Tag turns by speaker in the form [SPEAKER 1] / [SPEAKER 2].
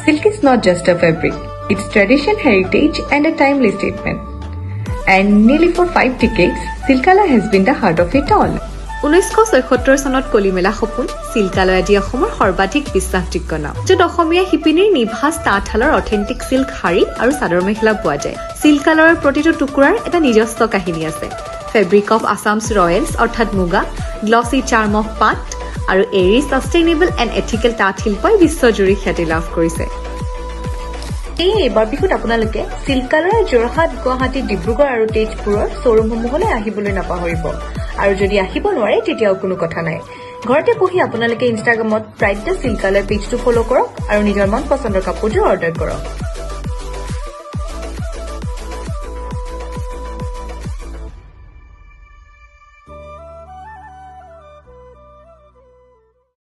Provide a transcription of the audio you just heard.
[SPEAKER 1] Silk is not just a fabric, it's tradition, heritage, and a timely statement. And nearly for 5 decades, Silkalay has been the heart of it all.
[SPEAKER 2] 1976 চনত কলি মেলা সপোন চিল্কালয় আদি অসমৰ সৰ্বাধিক বিশ্বাসযোগ্য নাম, য'ত অসমীয়া শিপিনীৰ নিভাঁজ তাঁতশালৰ অথেণ্টিক চিল্ক শাৰী আৰু চাদৰ মেখেলা পোৱা যায়। চিল্কালয়ৰ প্ৰতিটো টুকুৰাৰ এটা নিজস্ব কাহিনী আছে। ফেব্ৰিক অফ আছামছ ৰয়েলছ অৰ্থাৎ মুগা, গ্লছী চাৰ্ম অফ পাট আৰু এৰী ছাষ্টেইনেবল এণ্ড এথিকেল তাঁত শিল্পই বিশ্বজুৰি খ্যাতি লাভ কৰিছে।
[SPEAKER 1] সেয়ে এইবাৰ বিহুত আপোনালোকে চিল্কালয়ৰ যোৰহাট, গুৱাহাটী, ডিব্ৰুগড় আৰু তেজপুৰৰ শ্বৰুমসমূহলৈ আহিবলৈ নাপাহৰিব। আৰু যদি আহিব নোৱাৰে, তেতিয়াও কোনো কথা নাই। ঘৰতে বহি আপোনালোকে ইনষ্টাগ্ৰামত প্ৰাইড the চিল্কালয় পেজটো ফ'ল' কৰক আৰু নিজৰ মন পচন্দৰ কাপোৰযোৰ অৰ্ডাৰ কৰক।